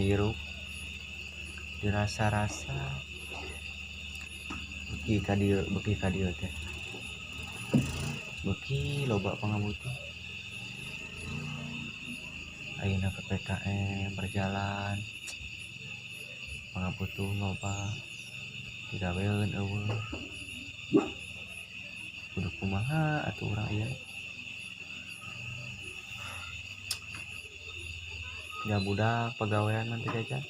Hirup dirasa-rasa beuki ka dieu teh beuki loba pangabutuh. Ayeuna PPKM berjalan pangabutuh loba digaweun eueuh kudu kumaha atuh urang ieu da budak pagawean mah teu jajan.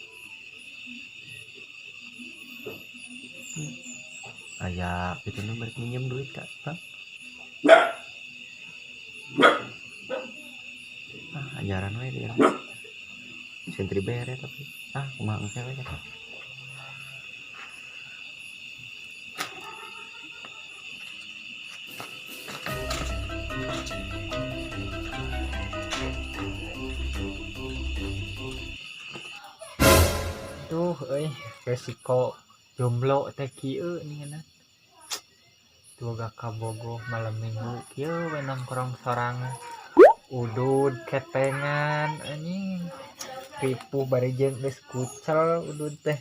Aya kitu nu bari minjem duit ka bank. Ah, ajaran we dia. Sentri bere tapi ah kumaha engke we kata. Tuh euy resiko jomblo teh kieu ningeuna. Boga kabogoh malam minggu kieu we nongkrong sorangan. Udud ketengan anjing. Ripuh bari jeung geus kucel udud teh.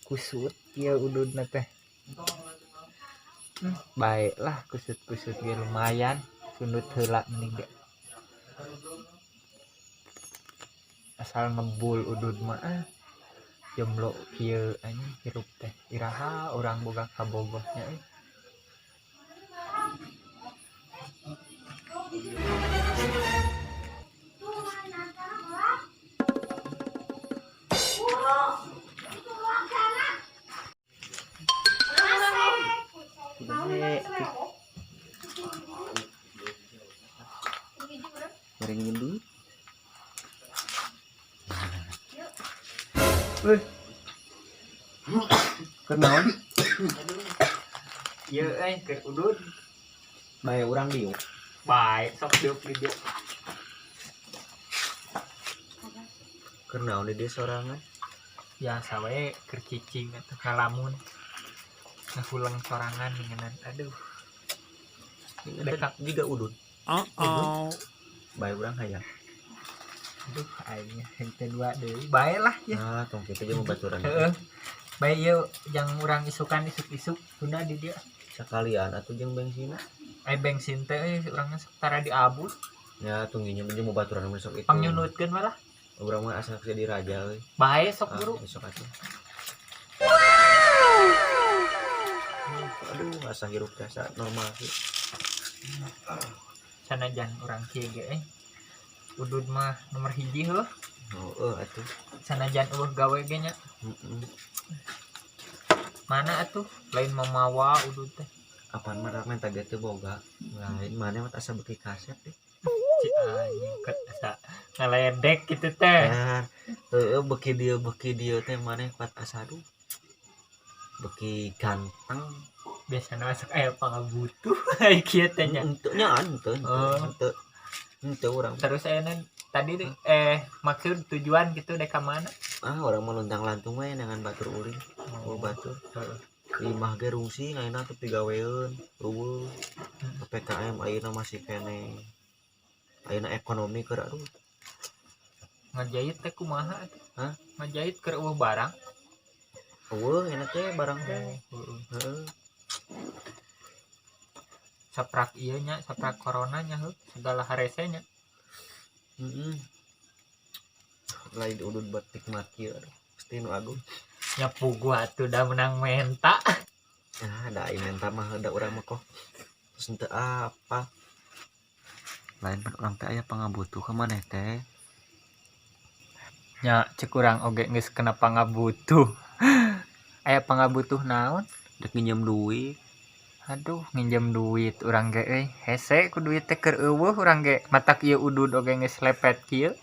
Kusut kieu ududna teh. Baiklah kusut-kusut ge lumayan sundut heula mending ge. Asal ngebul udud mah ah. Jomblo kieu anjing hirup teh iraha urang boga kabogohnya euy. Bari nginjem duit. Weh. Keur naon? Ieu euy keur udud. Bae urang diuk. Bae sok diuk di dieu. Keur naon di dieu sorangan? Biasa we keur cicing atuh ngalamun. Ngahuleng sorangan ningenan. Aduh. Dekat juga udud. Uh-oh. Bae urang hayang. Aduh aing henteu dua deui. Bae lah ya. Ah, tong kitu jeung babaturan. Heeh. Bae ieu jang urang isukan isuk-isuk tunda di dieu. Sakalian atuh jeung bensinna. Ai bensin teh euy urangna sok tara diabur. Ya tong nginjem jeung babaturan mah sok itu. Pangnyunutkeun mah lah. Urang mah asa jadi raja euy. Bae sok buru. Besok atuh. Aduh, asa hirup teh asa normal sih. Sanajan urang kieu ge euy. Udud mah nomor hiji heuh. Heueuh atuh. Sanajan eueuh gawe ge nya. Heeh. Mana atuh lain mamawa udud teh. Apaan mah rek menta ge teu boga. Lain maneh mah asa beuki kasep teh. Ci anjing ket asa ngaledek kitu teh. Nah, heueuh beuki dieu teh maneh kuat asa aduh. Beuki ganteng. Biasana masuk aya pangabutuh ai kieu teh nya. Henteu nya henteu henteu. Henteu urang. Terus ayeuna tadi maksud tujuan gitu dek ka mana? Ah, urang mah luntang-lantung we dengan batur ulin. Oh, batur. Heeh. Imah ge rungsi ayeuna teu digaweun, eueuh. PPKM ayeuna masih keneh. Ayeuna ekonomi keur aduh. Ngajahit teh kumaha atuh? Hah? Ngajahit keur eueuh barang? Eueuh ayeuna teh barang teh. Heeh. Heeh. Saprak ieu nya, saprak corona nya heuh, segala harese nya. Heeh. Lain udud batik mati aduh. Pasti nu agung. Nya puguh atuh da menang menta. Ah, da ai menta mah da urang mah kok. Terus henteu apa. Lain pan urang teh aya pangabutuh ka maneh teh. Nya cek urang oge geus kena pangabutuh. Aya pangabutuh naon? Dek nginjem duit. Aduh, nginjem duit urang ge euy. Hese ku duit teh keur eueuh urang ge. Matak ieu udud oge geus lepet kieu.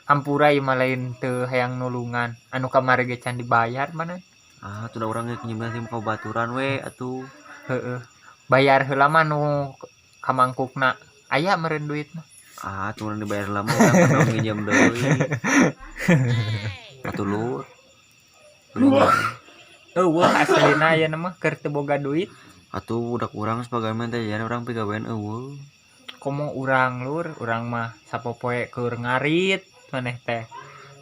Hampura ieu mah lain teu hayang nulungan. Anu kamari ge can dibayar mana? Ah, atuh da urang ge nginjem teh ka baturan we atuh. Heeh. Bayar heula mah nu kamangkukna. Aya meureun duit mah. Ah, atuh urang dibayar heula mah urang kudu nginjem deui. Atuh lur. Eueuh aslina ayeuna mah keur teu boga duit. Atuh budak urang sebagai mah teh jajan urang pigawean eueuh. Komo urang lur, urang mah sapopoe keur ngarit maneh teh.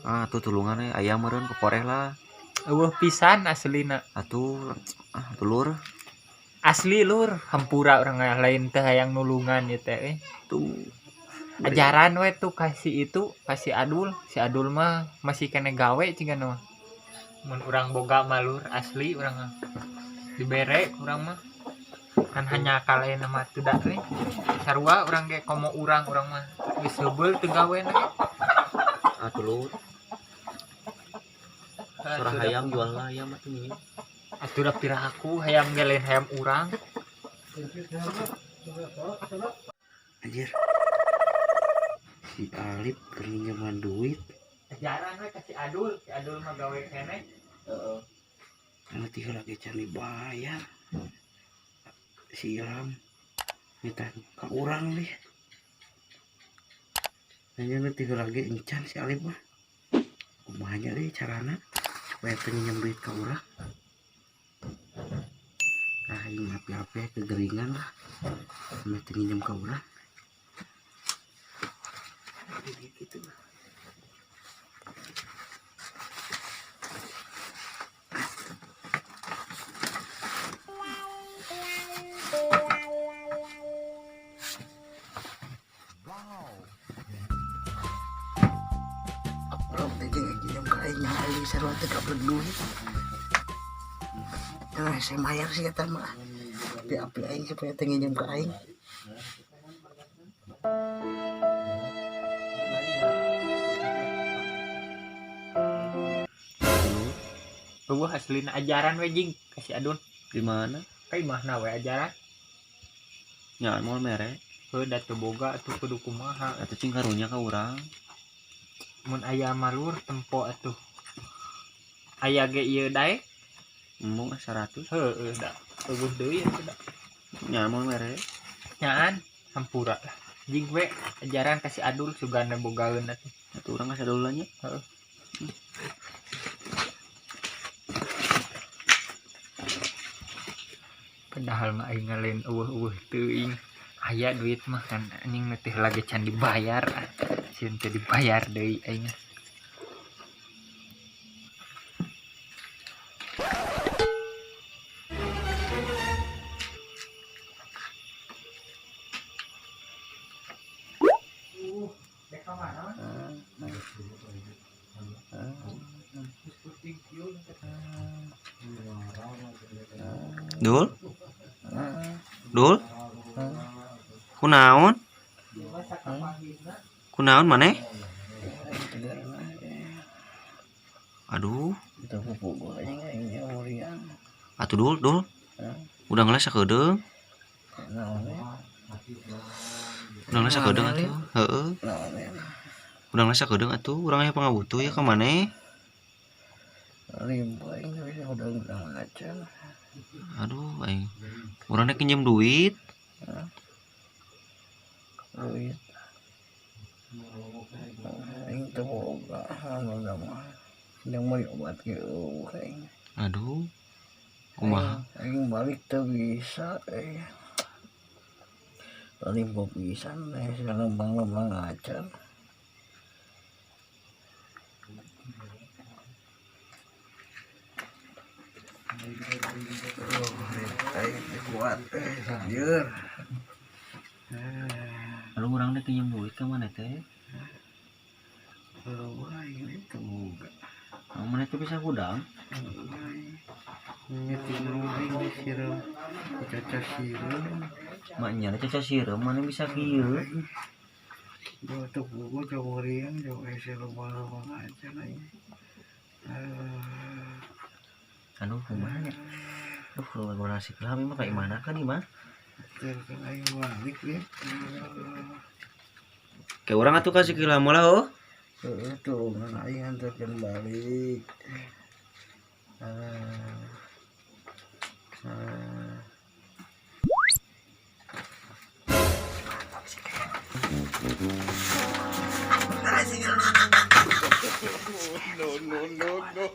Ah, tuh tulungan we aya meureun kokoreh lah. Eueuh pisan aslina. Atuh ah dulur. Asli lur, hampura urang lain teh hayang nulungan ieu teh euy. Tuh. Ajaran we tuh kasih itu, kasih Adul. Si Adul mah masih kene gawe cigana mah. Mun urang boga mah lur, asli urang mah. Dibere urang mah. Kan hanya kalain mah teu da euy. Sarua urang ge komo urang mah geus heubeul teu gawe na ge. Atuh lur. Surah hayam jual lah hayam atuh nya. Atuh da piraku hayam ge lain hayam urang. Anjir. Si Alip keur minjeman duit. Ajaran we ka si Adul mah gawe keneh. Heeh. Anu teh lagi can dibayar. Si Ilham minta ka urang deh. Nanya nu teh lagi encan si Alip mah. Kumaha nya deui carana supaya teu nginjem duit ka urang. Ah, aing api-api kegeringan lah. Meh teu nginjem ka urang. Gitu. Nah, saya bayar sih kata mah. Tapi api aing supaya teu nginjem ka aing. Eueuh aslina ajaran we jing ka si Adul. Di mana? Ka imahna we ajaran. Nya moal mere. Heuh da teu boga atuh kudu kumaha. Atuh cing karunya ka urang. Mun aya malur tempo atuh. Aya ge ieu daek. Embung 100. Heueuh da. Eueuh deui atuh da. Nya moal mere. Nyaan hampura lah. Jing we ajaran ka si Adul sugana bogaeun atuh. Atuh urang ka si Adul nya. Heeh. Padahal mah aing ngalain eueuh-eueuh teuing. Aya duit mah kan anjing nu teh lagi can dibayar. Sieun teh dibayar deui aing. Dul? Dul? Kunaon? Kunaon maneh? Aduh. Atuh Dul, Dul. Udah ngeles sakedeung. Udah ngeles sakedeung atuh. Heeh. Udah ngeles sakedeung atuh, urang aya pangabutuh ya ka maneh. Aduh, aing. Urang rek nginjem duit. Duit. Aing teu boga, boga mah. Yang meuli obat ge eueuh aing. Aduh. Kumaha? Aing balik teu bisa euy. Limpo pisan teh lembang-lembang acan. Aing kuat anjir. Lalu urang teh pinjem duit ka maneh teh? Eueuh aing teu boga. Maneh teh bisa hudang? Nyeting aing disireum, dicacah sireum. Maknya cacah sireum maneh bisa kieu. Gua teu boga jauh riang jauh hese lembang-lembang acan aing. Aduh, kumaha nya? Duh, kalau nasi kelami mah kayak mana kan nih mah? Terus aing balik ya. Kayak orang atuh kasih kilam lah oh. Heeh, tulungan aing anterkeun balik. No, no, no, no.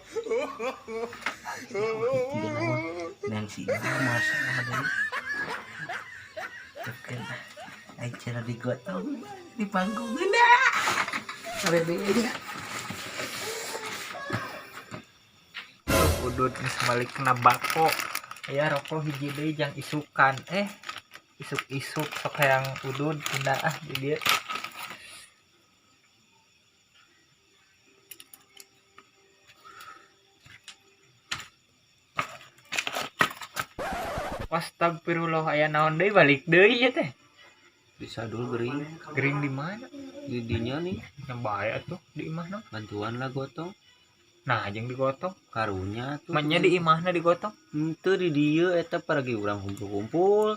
Nang si masalah deui. Tekan aing cara digotong di panggung. Sore deui nya. Udud geus balik kena bako. Aya rokok hiji deui jang isukan. Isuk-isuk sok hayang udud pindah ah di dieu. Astagfirullah, aya naon deui balik deui ieu teh. Bisa dulu gering. Gering di mana? Di dinya nih. Yang bae atuh di imahna. Bantuan lah gotong. Nah, jeung digotong. Karunya tuh. Manya di imahna digotong. Henteu di dieu eta paragi urang kumpul-kumpul.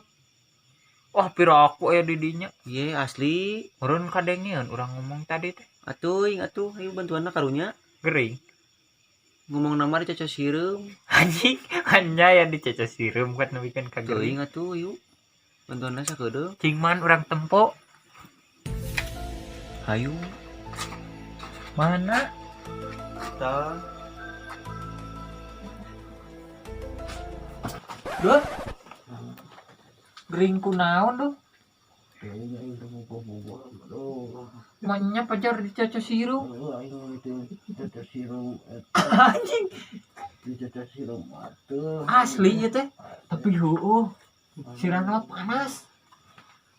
Wah, pira aku aya di dinya. Ye asli. Urun kadengeun urang ngomong tadi teh. Atuh, atuh ayo bantuanna karunya. Gering. Ngomong nama dicocok sireum. Anjing, hanya yang dicocok sireum kan nepikeun ka gering. Teuing atuh yuk. Bantuanna sakedeung. Cing man urang tempo. Hayu. Mana? Tah. Duh. Gering kunaon duh? Manya pacar dicocok sirup. Anjing. Dicocok sirup atuh. Asli ieu teh. Tapi heueuh. Sirahna panas.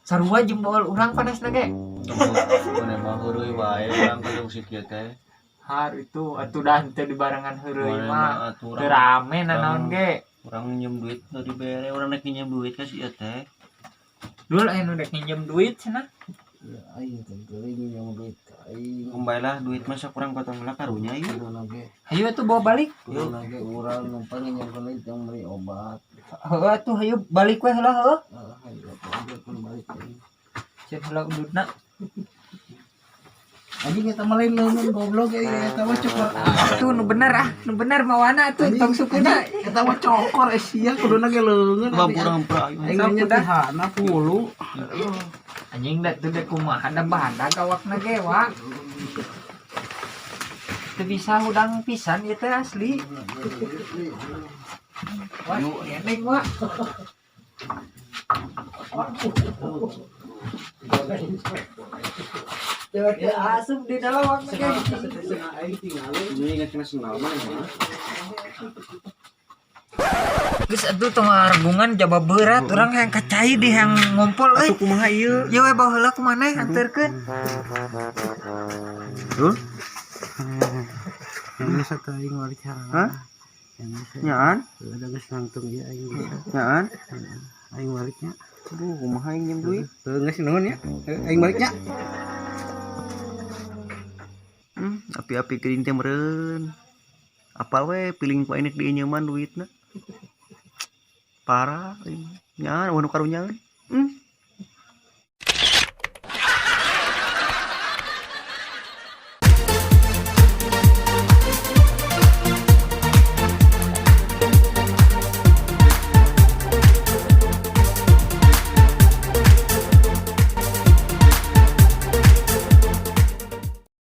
Sarua jeung baol urang panasna ge. Mun emang heureuy wae urang kudu si kieu teh. Har itu atuh dah teu dibarengan heureuy mah. Teu Teu rame nanaon ge. Urang nginjem duit nu dibere, urang rek nginjem duit ka si ieu teh. Dul aya nu rek nginjem duit cenah. Aing teh geuring nginjem duit ka aing. Kumbaelah duit mah sok urang potong heula karunya ieu. Hayu atuh bawa balik. Kudu ge urang numpang nginjem duit yang beli obat. Heueuh atuh hayu balik we heula heueuh. Hayu atuh balik. Cek heula ududna. Anjing eta mah lain leungeun goblok euy eta mah cokor. Atuh nu bener ah, nu bener mawana atuh tong sukuna. Eta mah cokor sia kuduna ge leungeun. Bampurang pra aing nya tihana pulu. Anjing da teu kumaha da badak awakna ge wa. Teu bisa hudang pisan ieu teh asli. Wah, eneng wa. Ya asup di dalam waktu ge. Ini ingat kena senal mah. Geus atuh tong ngaragungan jaba berat urang hayang kacai di hayang ngumpul euy. Atuh kumaha ieu? Ieu we bawa heula kumaneh anterkeun. Dul? Yang bisa teh aing wali cara. Hah? Nyaan? Udah geus nangtung ieu aing bisa. Nyaan? Aing baliknya. Aduh, kumaha aing nginjem duit? Heuh geus nuhun ya. Aing baliknya. Api-api geuning teh meureun. Apal we piling ku aing diinjeman duitna. Parah aing. Nyaan eueuh nu karunyaeun.